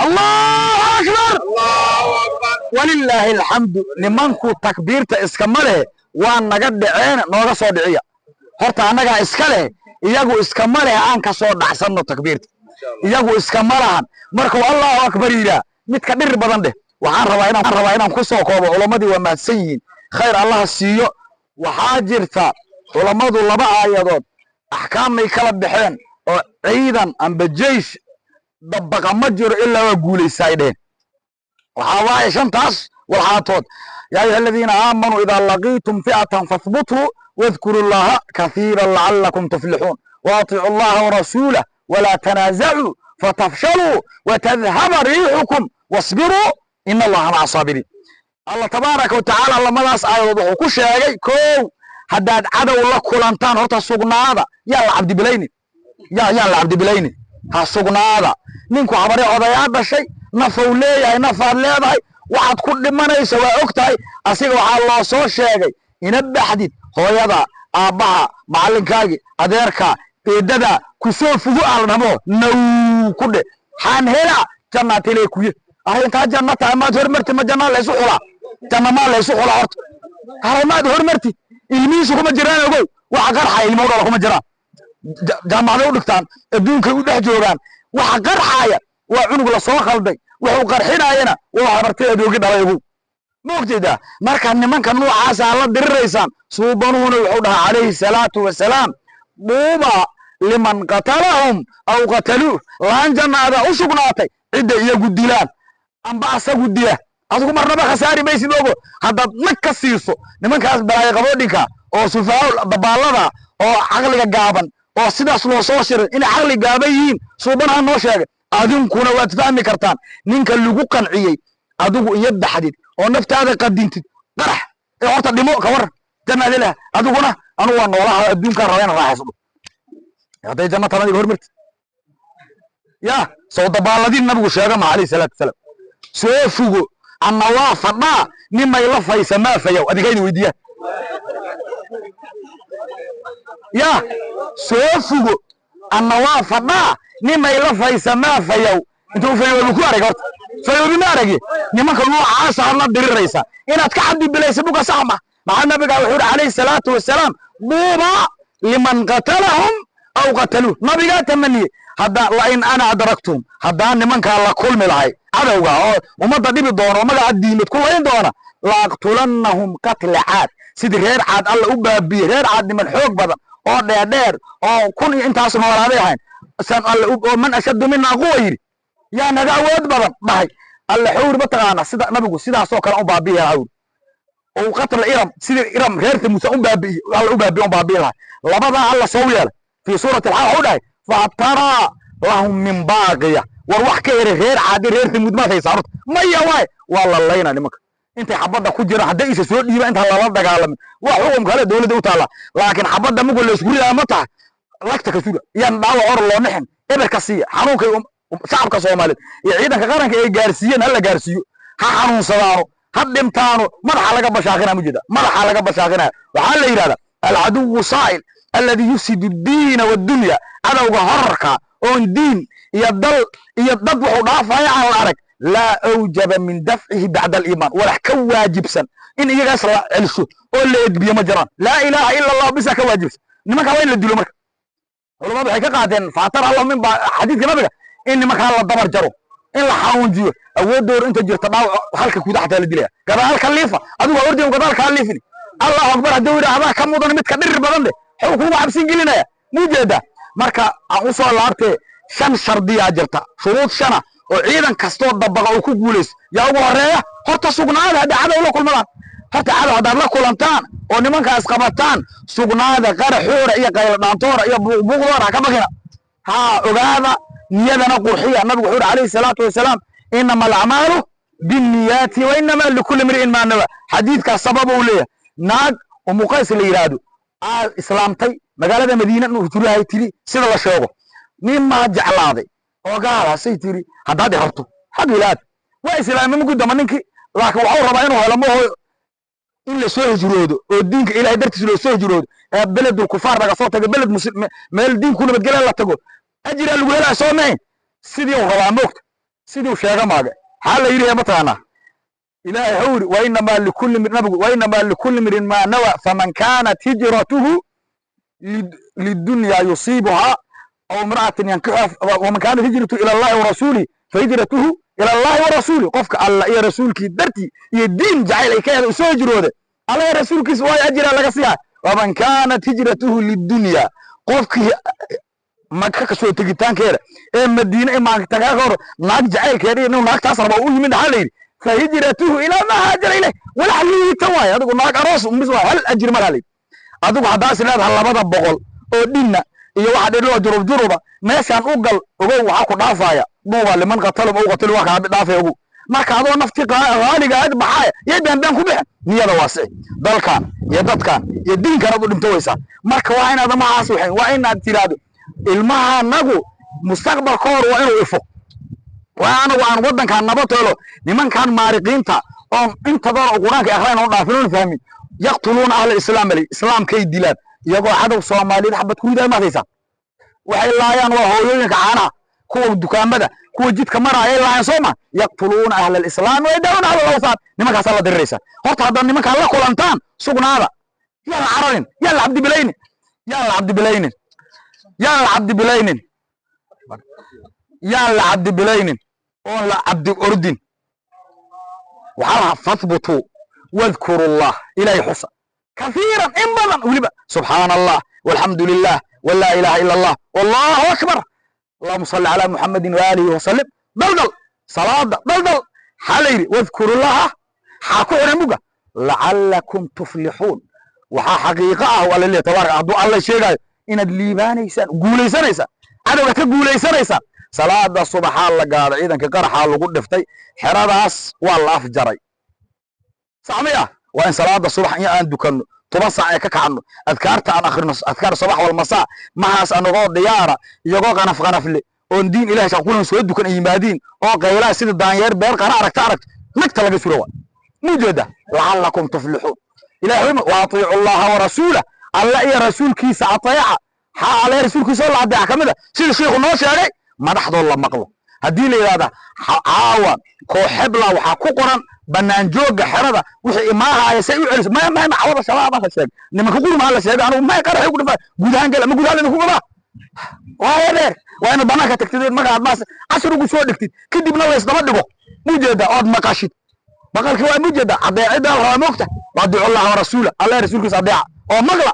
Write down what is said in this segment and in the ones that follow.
Allahu akbar, walilaahi alxamdu. Nimanku takbiirta iskama leh, waa naga dhaceen, nooga soo dhiciya. Horta annagaa iska leh, iyagu iskama leh. Aan ka soo dhacsanno takbiirta, iyagu iskama lahan. Markuu Allahu akbar yidhaa, midka dhir badan dheh. Waxaan rabaa inaan ku soo koobo: culammadii waa mahadsan yihiin, khayr Allaha siiyo. Waxaa jirta culammadu laba aayadood axkaamay kala baxeen oo ciidan amba jeish dabaqa ma jiro ilaa waa guulaysaa ay dheheen. Waxaa waaye shantaas walxaatood: yaa ayuha aladiina aamanuu idaa laqiitum fi'atan fahbutuu wadkuruu llaha kathiiran lacalakum tuflixuun waatiicu allaha warasuulah walaa tanaasacuu fatafshaluu watadhaba riixukum wasbiruu ina allaha maca saabiriin. Allah tabaaraka wa tacaala lamadaas aayadood wuxuu ku sheegay: kow, haddaad cadow la kulantaan, horta sugnaada. Yaan la cabdibilaynin, yaan la cabdibilaynin, ha sugnaada. Ninku habare odayaa dhashay, nafow leeyahay, nafaad leedahay, waxaad ku dhimanaysa waa og tahay. Asiga waxaa loo soo sheegay ina baxdid hooyada, aabbaha, macallinkaagii, adeerka, eedada ku soo fugo aan la dhamo naw ku dhe xaan hela jannaatile kuye. Arrintaa janna tahay maad hormarti? Ma jannaa laysu xulaa? Janna maa laysu xulaa? Horta hare maad hormarti? Ilmihiisu kuma jiraan, ogow. Waxa qarxaya ilmo dhala kuma jiraan, jaamacaday u dhigtaan, adduunkay u dhex joogaan. Waxa qarxaya waa cunug la soo khalday, wuxuu qarxinayana waa habartay adoogi dhalay, ogow. Ma ogjeedaa? Marka nimanka noocaasa la diriraysaan, suubanuhuna wuxuu dhahaa calayhi salaatu wasalaam: duuba liman qatalahum aw qataluuh. Laan jannaada u sugnaatay cidda iyagu dilaan amba asagu dila. Adigu marnaba khasaari maysid, ogo. Haddaad nag ka siiso nimankaas balaayo qaboodhinka oo sufaaul dabaallada oo caqliga gaaban oo sidaas loo soo shiray inay caqli gaaban yihiin, suubanaha noo sheegay, adinkuna waad fahmi kartaan. Ninka lagu qanciyey adigu iyo baxdid oo naftaada qadintid qarax ee horta dhimo ka war jannaadi leh. Adiguna anugu waa noolaha, adduunkaan raba inaan raaxayso. Hadday janno taban iga hormarti ya soo dabaalladii nabigu sheega ma calayhi salaatu wasalaam. Soo fugo anna waa fadhaa, nimay la faysa maa fayaw, adinkayni weydiiya ya. Soo fugo anna waa fadhaa, nimay la faysa maa fayaw. Intuu fayoobi ku arag? Horta fayoobi ma aragi. Nimanka noocaasa had la diriraysa inaad ka cabdibilaysa buka sax ma. Maxaa nabiga wuxuu yidhi calayhi salaatu wasalaam: duuba liman qatalahum aw qataluuh. Nabigaa tamaniyey hadda lain ana adraktum, haddaan nimankaa la kulmi lahay, cadowga oo ummadda dhibi doona oo magaca diimeed ku layn doona, laaqtulannahum qatla Caad, sidii reer Caad Alla u baabiyey. Reer Caad niman xoog badan oo dheerdheer oo kun iyo intaas noolaaday ahayn san Alle oo man ashaddu minaa quwa yidhi, yaa naga awood badan dhahay. Alle xawri mataqaana sida nabigu sidaasoo kale u baabi'i lahaa wuri oo qatla Iram, sidii Iram reerta Muuse u baabi'i, Alla u baabi'i, u baabi'i lahaa. Labadaa Alla soo yeelay fii suurati alxaq wuxuu dhahay: fataraa lahum min baaqiya. War wax ka heray reer Caadi, reer Thamuud maad haysaa? Horta maya. Waay waa la laynaa nimanka intay xabadda ku jiraan. Hadday isa soo dhiiba intaan lala dagaalamin, waa xukum kale dowladda u taalla. Laakiin xabadda mugu la isku ridaa ma tahay lagta ka suga, yaan dhaawac or loo nixin, eber ka siiya. Xanuunkay shacabka Soomaaliyeed iyo ciidanka qaranka ay gaarsiiyeen ha la gaarsiiyo, ha xanuunsadaano, ha dhintaano. Madaxa laga bashaaqinaya ma jeeda, madaxa laga bashaaqinaya. Waxaa la yidhahdaa alcaduwu saa'il alladii yufsidu diina wadunya. Cadowga horarka oon diin iyo dal iyo dad wuxuu dhaafaya aan la arag, laa awjaba min dafcihi bacda aliimaan. Walax ka waajibsan in iyagaas la celsho oo la edbiyo ma jiraan. Laa ilaaha ila allah bisa ka waajibsan. Nimankaa waa in la dilo. Marka culamadu waxay ka qaateen faatar allah min ba xadiidka nabiga in nimankaa la dabar jaro, in la xanuunjiyo, awoodooda inta jirta dhaawac halka kuda xataa la dilaya. Gadaal ka liifa, adigu waa ordin, gadaal kaa liifini. Allahu akbar hadduu yidhaahdaa ka mudan midka dhirir badan dheh, xuu kugu cabsin gelinaya muu jeedaa. Marka aan u soo laabtee, shan shardiyaa jirta, shuruud shana oo ciidan kastoo dabaqa uu ku guulaysto. Yaa ugu horeeya? Horta sugnaada. Hadda cadow la kulmadaan, horta cadow haddaad la kulantaan oo nimankaas qabataan, sugnaada. Qaraxoora iyo qayladhaantoora iyo buuqbuuqdoora ha ka baqina, ha ogaada, niyadana qurxiya. Nabigu wuxuu yidhi calayhi salaatu wasalaam: inama alacmaalu binniyaati wa inama likulli imri'in maa nawa. Xadiidkaas sabab uu leeyahay: naag Umu Qays la yidhaahdo aa islaamtay magaalada Madiina inuu hijrahay tiri, sida la sheego nin maa jeclaaday oo gaalaasay tiri: haddaad i rabto xag ilaad. Waa islaamay mugudama ninkii, laakiin waxuu rabaa inuu helo maho in la soo hijroodo oo diinka Ilaahay dartiis loo soo hijroodo ee beledul kufaar laga soo tago, beled muslim, meel diinku nabadgelya la tago, ajiraa lagu helaa, soo mahayn? Sidii uu rabaa moogta, sidii uu sheega maaga. Xaa la yidhi mataqaanaa? Ilaahay wuxuu yidhi, wainamaa likulli, nabigu, wainamaa likulli mrin maa nawa, faman kaanat hijratuhu lidunya yusiibuhaa aw imra'atin yankixuha, waman kaanat hijratuhu ila allahi warasuulihi fahijratuhu ila allahi warasuulihi. Qofka alla iyo rasuulkii dartii iyo diin jacayl ay ka hela usoo hijrooda, alla iyo rasuulkiisa waayo ajiraa laga siiyaa. Waman kaanat hijratuhu lidunya, qofkii Maka kasoo tegitaankeeda ee Madiine imaantagaa ka hor naag jacaylkeeda iyo inuu naagtaas raba u yimid, waxaa la yidhi fahijratuhu ilaa maa haajara ilayh. Walax liita waaye, adigu naag aroos mis waay, hal ajir ma laha layidhi. Adigu haddaas leedaha 200 oo dhinna iyo waxa dhidhoo jurub juruba meeshaan u gal, ogow waxaa ku dhaafaya duuba liman qatalum ow qatilu, waa kaa dhaafaya, ogow. Marka adoo nafti qaaliga aad baxaaya yay been ku bixin, niyada waasici. Dalkan iyo dadkan iyo diinkan aad u dhinto weysaa. Marka waa inaad mahaas waxayn, waa inaad tiraahdo ilmahanagu mustaqbalkooda waa inuu ifo, waa anagu aan waddankan nabad helo. Nimankan maariqiinta oon intadoona oo Qur-aanka akhrayn oon dhaafin oon fahmin, yaqtuluuna ahla islaam ali, islaamkay dilaan iyagoo cadow Soomaaliyeed xabad ku ridaay. Maadaysaa waxay laayaan waa hooyooyinka caanaha, kuwa dukaamada, kuwa jidka maraayay laayaan, soo ma? Yaqtuluuna ahla alislaam wayadacuuna ahla alawthaan. Nimankaasaa la diriraysa. Horta haddaad nimankaa la kulantaan, sugnaada, yaan la cararin, yaan la cabdibilaynin, yaan la cabdibilaynin, yaan la cabdibilaynin, yaan la cabdibilaynin oon la cabdi ordin. Waxaa lahaa fathbutuu wadkuru llah, Ilaahay xusa, kahiiran, in badan weliba, subxaana allah walxamdu lilah walaa ilaaha ila allah wallahu akbar, allahuma salli calaa Muxamadin waaalihi wasalim. Daldal salaada, daldal. Xaa la yidhi? Wadkuru llaha xaa ku xiran muga lacalakum tuflixuun. Waxaa xaqiiqo ah waa la leeyahay tabaaraka, hadduu Alla sheegaayo inaad liibaanaysaan, guulaysanaysaan, cadowga ka guulaysanaysaan. Salaada subaxaa la gaado, ciidanka qaraxaa lagu dhiftay, xeradaas waa la afjaray, sax miya? Waa in salaada subax in aan dukanno, 10 saac ee ka kacno, adkaarta aan akhrino, adkaar sabax wal masaa, mahaas anagoo diyaara, iyagoo qanaf qanafle oon diin Ilahay shaqulan soo dukan ay yimaadiin oo qaylaa sida daanyeer beer qara aragta aragto nagta laga sura. Waa mujeeda lacalakum tuflixuun. Ilahay wa atiicu allaha wa rasuulah, Alla iyo rasuulkiisa ateeca. Xaa Alla iyo rasuulkiisa oo la adeeca ka mid a sida sheikhu noo sheegay, madaxdoo la maqlo. Haddii la yidhahda caawa kooxebla waxaa ku qoran bannaan joogga xerada, wixii imaahaya say u celiso, maya maya macawada Shabaab la sheegay, nimanka qurma la sheegay, anigu may qaraxay ku dhifaa guud ahaan gala ma guud ahaan idinku gabaa waayo dheer. Waa inaad bannaanka tagtid, markaad maas cashir ugu soo dhigtid, kadibna la isdaba dhigo, mujeeda ood maqashid maqalkii waa mujeeda adeecida la rabaa moogta. Adiicu allaha warasuula, Allah rasuulkiisa adeeca oo maqla.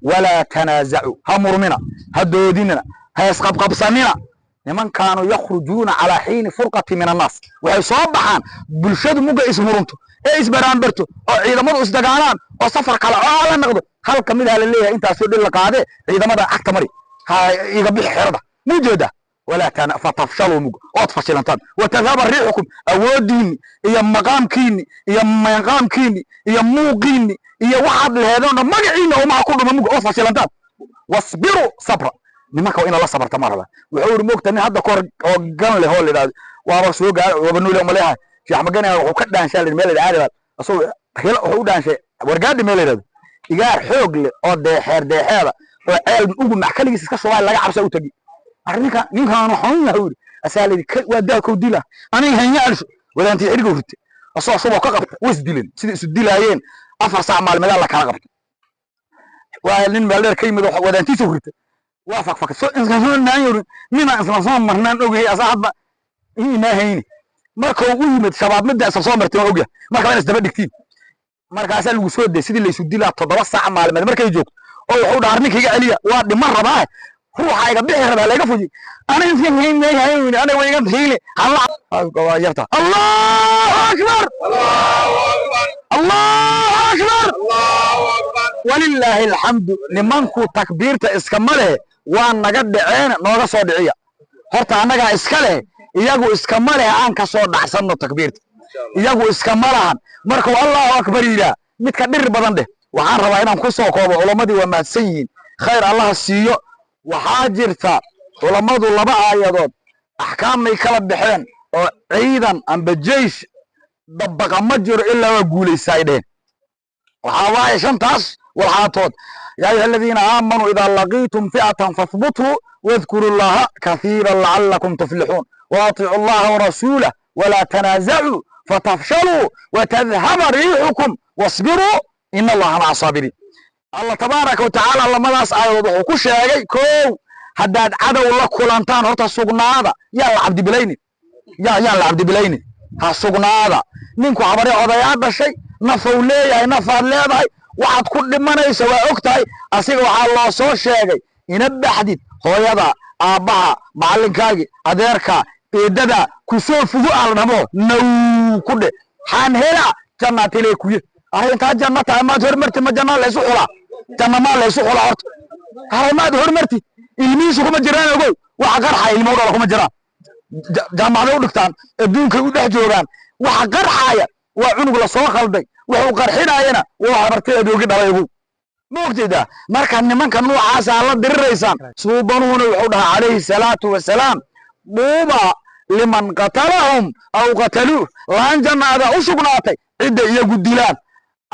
Walaa tanaazacu, ha murmina, ha doodinina, ha isqabqabsanina. Nimankaanu yakhrujuuna calaa xiini furqati min annaas, waxay soo baxaan bulshadu muga ismurunto ee isbaraanbarto oo ciidamadu isdagaalaan oo safar kala oo la noqdo. Hal ka mid ah la leeyahay intaasoo dhil la qaadee, ciidamada cagta mari, ha iga bixi xerada, mujeeda. Walaa tana fatafshaluu, mug ood fashilantaan, watadhaba riixukum, awoodiinni iyo maqaamkiinni iyo maqaamkiinni iyo muuqiinni iyo waxaad laheedeen oo magaciinna oo maha ku dhuma, mug ood fashilantaan. Wasbiruu, sabra. Nimanka waa ina la sabarta ma raba. Wuxuu yidhi moogta nin hadda kahor oo gan leh oo la yidhahdo waaba soo gaar waaba nuule umaleeha Sheekh Magani, wuxuu ka dhaanshaa meel la yidhahdo asagoo hila, wuxuu u dhaanshay Wargaadhi meel la yidhahdo, igaar xoog leh oo deexeer deexeeda oo ceel ugu mac kaligiis iska shubaa laga cabsa u tagi. Arrinka ninkaan waxaan yahay yidhi asaa la yidhi waa daalkow dila aniga hanya alsho wadaantii xidhiga ritay asoo shuboo ka qabta, way isdileen. Sidai isu dilaayeen 4 saac maalmeedaa la kala qabtay. Waa nin meel dheer ka yimid oo wadaantiisa ritay, waa fakfakay soo isla soo naayorin ninaan isla soo marnaan ogyahay, asaa hadba imaa hayni. Marka uu u yimid Shabaab midda isla soo marteen waa ogyahay, marka waa in isdaba dhigtiin. Markaasaa lagu soo day sidii laysu dilaa 7 saac maalmeed markay joogto oo wuxuu dhaar ninka iga celiya, waa dhiman rabaa, ruuxa iga bixi rabaa, laga fuji aniga aniga waa iga hiili waa yarta. Allahu akbar, Allahu akbar, walilaahi alxamdu. Nimanku takbiirta iskama leh, waa naga dhaceen, nooga soo dhiciya. Horta annagaa iska leh, iyagu iskama leh, aan ka soo dhacsanno takbiirta, iyagu iskama lahan. Markuu Allahu akbar yidhaa midka dhir badan dheh. Waxaan rabaa inaan ku soo koobo, culammadii waa mahadsan yihiin, khayr Allaha siiyo. Waxaa jirta culammadu laba aayadood axkaamay kala baxeen oo ciidan amba jeish dabaqa ma jiro ilaa waa guulaysaa ay dheheen. Waxaa waaye shantaas walxaatood: yaa ayuha aladiina aamanuu idaa laqiitum fi'atan fahbutuu Wadkuru llaha kathiiran lacalakum tuflixuun, waatiicu allaha warasuulah walaa tanaasacuu fatafshaluu watadhaba riixukum wasbiruu ina allaha maca saabiriin. Allah tabaaraka wa tacaala lamadaas aayadood wuxuu ku sheegay: kow, haddaad cadow la kulantaan, horta sugnaada, yaan la cabdibilaynin, yaan la cabdibilaynin, ha sugnaada. Ninku habare odayaa dhashay, nafow leeyahay, nafaad leedahay, waxaad ku dhimanaysa waa og tahay. Asiga waxaa loo soo sheegay ina baxdid hooyada, aabbaha, macallinkaagii, adeerka, eedada ku soo fugo aan la dhamo naw ku dhe xaan hela jannaatile kuye. Arrintaa janna tahay maad hormarti? Ma jannaa laysu xulaa? Janna maa laysu xulaa? Horta hare maad hormarti? Ilmihiisu kuma jiraan, ogow, waxa qarxaya ilmo dhala kuma jiraan. Jaamacaday u dhigtaan, adduunkay u dhex joogaan. Waxa qarxaya waa cunug la soo khalday, wuxuu qarxinaayana waa habartay adoogi dhalay, ogow. Ma ogjeedaa? Marka nimanka noocaasa la diriraysaan, suubanuhuna wuxuu dhahaa calayhi salaatu wasalaam: duuba liman qatalahum aw qataluuh. Laan jannaada u sugnaatay cidda iyagu dilaan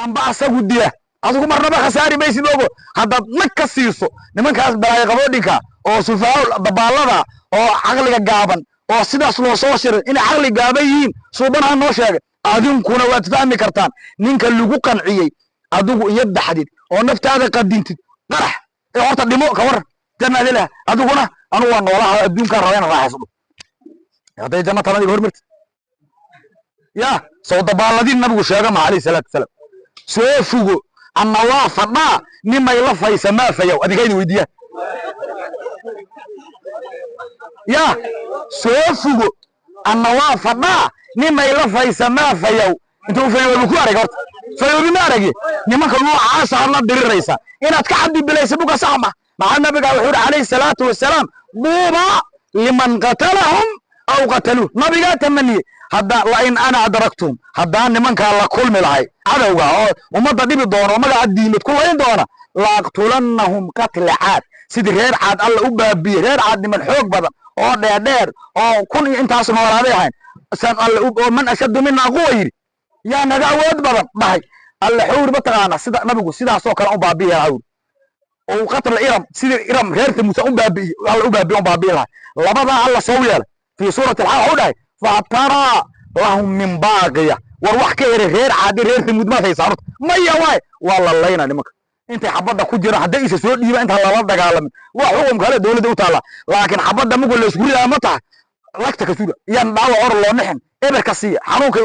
amba asagu dila. Adigu marnaba khasaari maysid, ogo, haddaad nag ka siiso nimankaas balaayo qaboodhinka oo sufaa dabaallada oo caqliga gaaban oo sidaas loo soo shiray. Inay caqli gaaban yihiin suubanaha noo sheegay, adinkuna waad fahmi kartaan. Ninka lagu qanciyey adigu iyo baxdid oo naftaada qadintid qarax ee horta dhimo ka waran, jannaadi leh. Adiguna anugu waa noolaha, adduunkaan raba inaan raaxayso. Hadday janno taban iga hormarti ya soo dabaalladii nabigu sheega ma calayhi salaatu wasalaam. Soo fugo anna waa fadhaa, nimay la faysa maa fayow, adinkayna weydiiyaan ya. Soo fugo anna waa fadhaa, nimay la faysa maa fayow. Intuu fayoobi ku arag? Horta fayoobi ma aragi. Nimanka noocaasa had la diriraysa inaad ka cabdibilaysa buka sax ma maxaa? Nabiga wuxuu yidhi calayhi salaatu wasalaam: duuba liman qatalahum aw qataluuh. Nabigaa tamaniyey hadda lain ana adraktum, haddaan nimankaa la kulmi lahay, cadowga oo ummadda dhibi doona oo magaca diimeed ku layn doona, laaqtulannahum qatla Caad, sidii reer Caad Alla u baabiyey. Reer Caad niman xoog badan oo dheerdheer oo kun iyo intaas noolaaday ahayn saan Alle oo man ashaddu minaa quwa yidhi, yaa naga awood badan dhahay. Alle xawri mataqaana sida nabigu sidaasoo kale u baabi'i lahaa wuri oo qatla Iram, sidii Iram reerta Muuse u baabi'i Alla u baabi'i u baabi'i lahaa. Labadaa Alla soo yeelay fii suurati alxaq, wuxuu dhahay: fataraa lahum min baaqiya. War wax ka heray reer Caadi, reer Tamuud maad haysaa? Horta maya waay, waa la laynaa nimanka intay xabadda ku jiraan. Hadday isa soo dhiibaan intaan lala dagaalamin, waa xukum kale dowladda u taalla, laakiin xabadda mugu la isku ridaa ma tahay lagta ka suga, yaan dhaawac or loo nixin, eberka siiya. Xanuunkay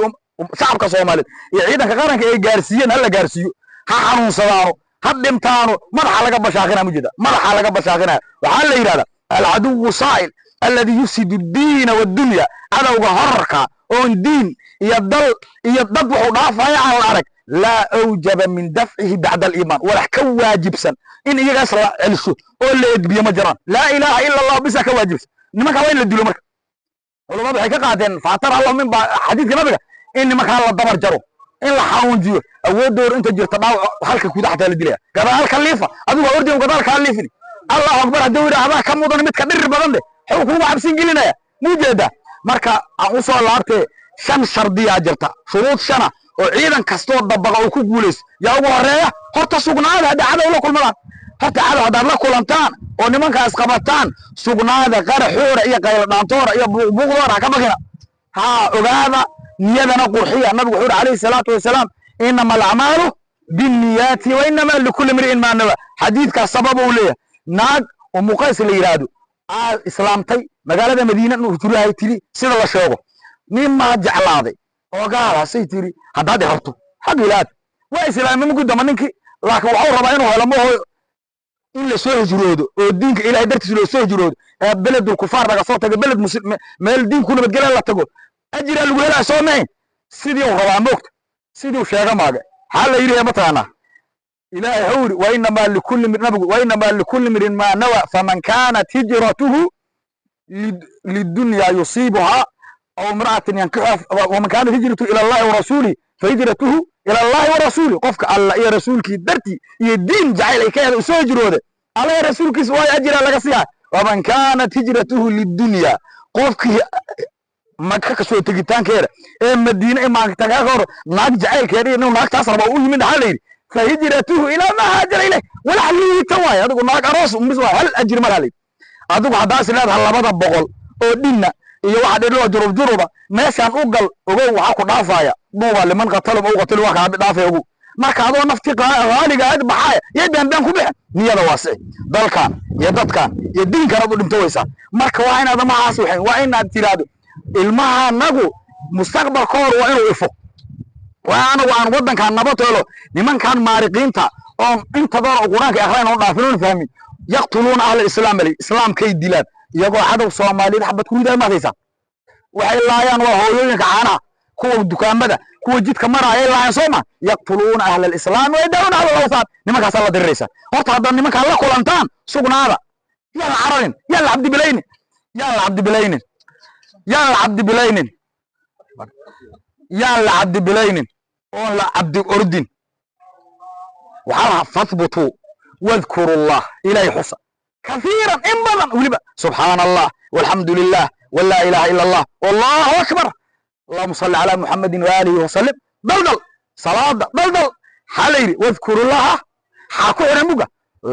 shacabka Soomaaliyeed iyo ciidanka qaranka ay gaarsiiyeen ha la gaarsiiyo, ha xanuunsadaano, ha dhintaano. Madaxa laga bashaaqinaya mujeeda, madaxa laga bashaaqinaya. Waxaa la yidhahdaa alcaduwu saa'il alladii yufsidu diina wadunya, cadowga horarka oon diin iyo dal iyo dad wuxuu dhaafaya aan la arag, laa awjaba min dafcihi bacda aliimaan. Walax ka waajibsan in iyagaas la celsho oo la edbiyo ma jiraan. Laa ilaaha ila allah bisa ka waajibsan. Nimanka waa in la dilo. Marka culamadu waxay ka qaateen faatar allah min ba xadiidka nabiga in nimankaa la dabar jaro, in la xanuunjiyo, awoodooda inta jirta dhaawac halka kuda xataa la dilaya, gadaal ka liifa. Adigu waa ordin gadaal kaa liifini. Allahu akbar hadduu yidhi adaa ka mudan midka dhirir badan de xuu kugu cabsin gelinaya muu jeedaa. Marka aan u soo laabtee, shan shardiyaa jirta, shuruud shana oo ciidan kastoo dabaqa uu ku guulaysto. Yaa ugu horeeya? Horta sugnaada. Hadda cadow la kulmadaan, horta cadow haddaad la kulantaan oo nimankaas qabataan, sugnaada. Qaraxoora iyo qaylo dhaantoora iyo buuqbuuqdoora ha ka baqina, ha ogaada, niyadana qurxiya. Nabigu wuxuu yidhi calayhi salaatu wasalaam: inama alacmaalu binniyaati wa inama likulli imri'in maa nawa. Xadiidkaas sabab uu leeyahay, naag Umu Qays la yidhaahdo aa islaamtay magaalada Madiina inuu jirahay tiri, sida la sheego nin maa jeclaaday oo gaalaasay tiri haddaad i rabto xag ilaad. Waa islaamay mugudama ninkii, laakiin waxuu rabaa inuu helo maho in la soo hijroodo oo diinka Ilaahay dartiis loo soo hijroodo ee beledul kufaar laga soo tago, beled muslim, meel diinku nabadgelya la tago, ajiraa lagu helaa soo mahayn. Sidii uu rabaa moogta, sidii uu sheega maaga xaa la yidhi mataqaanaa? Ilaahay wuxuu yidhi wainamaa likulli nabigu wainamaa likulli mrin maa nawa, faman kaanat hijratuhu lidunya yusiibuhaa aw imra'atin yankixuha, waman kaanat hijratuhu ila allahi warasuulihi fahijratuhu ila allahi warasuulihi. Qofka Alla iyo rasuulkii dartii iyo diin jacayl ay ka hela usoo hijrooda, Alla iyo rasuulkiisa waayo ajiraa laga siiyaa. Waman kaanat hijratuhu lidunya, qofkii Maka kasoo tegitaankeeda ee Madiine imaantaga hor naag jacaylkeeda iyo inuu naagtaas raba u yimid, waxaa la yidhi fahijratuhu ilaa maa haajara ilayh. Walax liita waaye, adigu naag aroos mis waay, hal ajir ma laha la yidhi. Adigu haddaas leedaha 200 oo dhinna iyo waxa dhidhoo jurub juruba meeshaan u gal, ogow waxaa ku dhaafaya duuba liman qatalum ow qatalu, waa kaa dhaafaya, ogow. Marka adoo nafti qaaliga aad baxaaya yay beenbeen ku bixin, niyada waasici. Dalkan iyo dadkan iyo diinkan aad u dhinto weysaa. Marka waa inaad maxaas waxayn, waa inaad tiraahdo ilmahanagu mustaqbalkooda waa inuu ifo, waa anagu aan waddankan nabad helo. Nimankan maariqiinta oon intadoona oo Qur-aanka akhriyan oon dhaafin oon fahmin, yaqtuluuna ahla islaam ali, islaamkay dilaan iyagoo cadow Soomaaliyeed xabad ku ridaa maadaysa. Waxay laayaan waa hooyooyinka caanaha, kuwa dukaamada, kuwa jidka maraaya laayaan, soo ma? Yaqtuluuna ahla alislaam wa yadacuuna ahla alawthaan. Nimankaasaa la diriraysa. Horta haddaad nimankaa la kulantaan, sugnaada, yaan la cararin, yaan la cabdibilaynin, yaan la cabdibilaynin, yaan la cabdibilaynin, yaan la cabdibilaynin oon la cabdi ordin. Waxaa lahaa fathbutuu wadkuru llah, Ilaahay xusa, kathiiran, in badan weliba, subxaana Allah walxamdu lilah walaa ilaaha ila Allah wallahu akbar, allahuma salli calaa Muxamadin waaalihi wasalim. Daldal salaada, daldal. Xaa la yidhi? Wadkuru llaha xaa ku xiran muga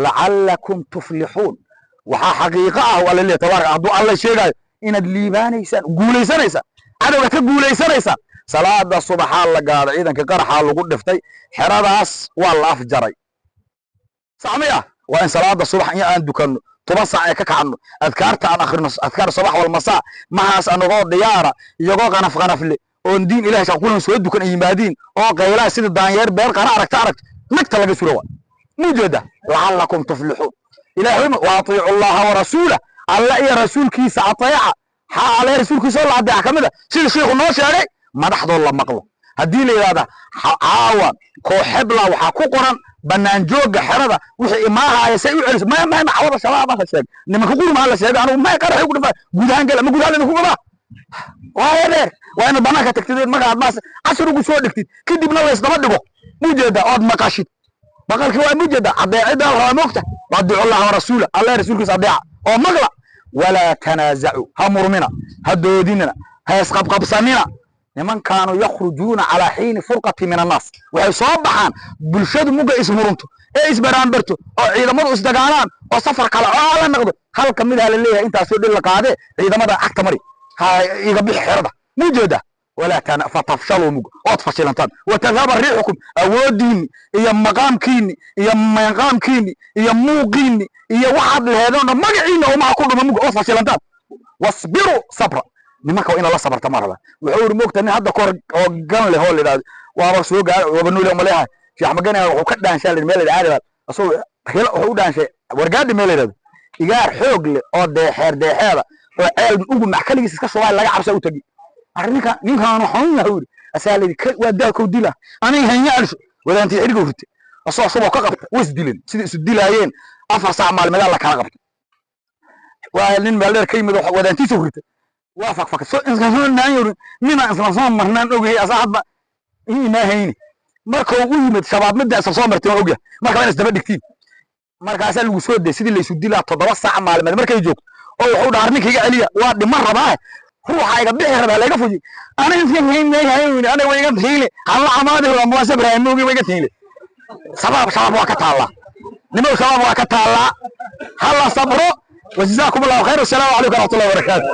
lacalakum tuflixuun. Waxaa xaqiiqo ah waa la leeyahay tabaaraka, hadduu Alla sheegaayo inaad liibaanaysaan, guulaysanaysaan, cadowga ka guulaysanaysaan. Salaada subaxaa la gaada, ciidanka qaraxaa lagu dhiftay, xeradaas waa la afjaray, sax miya? Waa in salaada subax in aan dukanno, 10 saac ee ka kacno, adkaarta aan akhrino, adkaar sabax wal masaa, mahaas anagoo diyaara, iyagoo qanaf qanafle oon diin Ilahay shaqkulan soo dukan ay yimaadiin oo qaylaa sida daanyeer beer qara aragta aragto nagta laga sura. Waa mujeeda lacalakum tuflixuun. Ilahay wa atiicu Allaha wa rasuulah, Alla iyo rasuulkiisa ateeca. Xaa Alla rasuulkiisa oo la adeeca kamid a sida sheikhu noo sheegay, madaxdoo la maqlo. Haddii la yidhahda caawa kooxebla waxaa ku qoran bannaan joogga xerada, wixii imaahaya say u celiso. Maya, maya, cawada Shabaab la sheegay, nimanka qurmaa la sheegay, anigu may qaraxay ku dhifaa guud ahaan gala ma guud ahaan idinku qabaa. Waa dheer, waa inaad bannaanka tagtid, markaad maas cashar ugu soo dhigtid, kadibna la isdaba dhigo, mujeeda ood maqashid maqalkii waa mujeeda adeecida la rabaa. Moogta adiicu Allaha wa rasuula, Allah rasuulkiisa adeeca oo maqla. Walaa tanaazacu, ha murmina, ha doodinina, ha isqabqabsanina. Nimankaanu yakhrujuuna calaa xiini furqati min annaas, waxay soo baxaan bulshadu muga ismurunto ee isbaraanbarto oo ciidamadu isdagaalaan oo safar kale oo la noqdo. Hal ka mid ah la leeyahay intaasoo dhil la qaadee, ciidamada cagta mari, ha iga bixi xerada, mujeeda. Walaa tana fatafshaluu, mug ood fashilantaan, watadhaba riixukum, awoodiinni iyo maqaamkiinni iyo maqaamkiinni iyo muuqiinni iyo waxaad laheedeen oo magaciinna oo maha ku dhuma, mug ood fashilantaan. Wasbiruu, sabra. Nimanka waa inaad la sabarta ma raba. Wuxuu yidhi, moogta nin hadda kahor oo gan leh oo la yidhahdo waaba soo gaar waaba nuule umaleeyahay, Sheekh Magani, wuxuu ka dhaanshaa meel la yidhahdo asagoo hila, wuxuu u dhaanshay Wargaadhi meel la yidhahdo, igaar xoog leh oo deexeer deexeeda oo ceel ugu max kaligiis iska shubaa laga cabsa u tagi. Arrinka ninkaan xun yahay yidhi, asaa la yidhi waa daalkow dila aniga hanya alsho wadaantii xidhiga ritay, asoo shuboo ka qabta, way isdileen. Sidai isu dilaayeen 4 saac maalmeedaa la kala qabtay. Waa nin meel dheer ka yimid oo wadaantiisa ritay, waa fakfakay so isla soo naayori mina isla soo marnaan ogyahay, asaa hadba in imaa hayni. Marka uu u yimid Shabaab midda isla soo marteen waa ogyahay, marka waa in isdaba dhigtiin. Markaasaa lagu soo day sidii laysu dilaa 7 saac maalmeed markay joogto oo wuxuu dhaar ninka iga celiya, waa dhiman rabaa, ruuxa iga bixi rabaa, laga fuji aniga aniga way iga tiile halla amaadi rabaa, waa sabraya moogi way iga tiile. Shabaab, Shabaab waa ka taallaa, nimow, Shabaab waa ka taallaa, hala sabro. Wajazaakum Allahu khayr, wasalaamu calaykum waraxmatullahi wabarakaatu.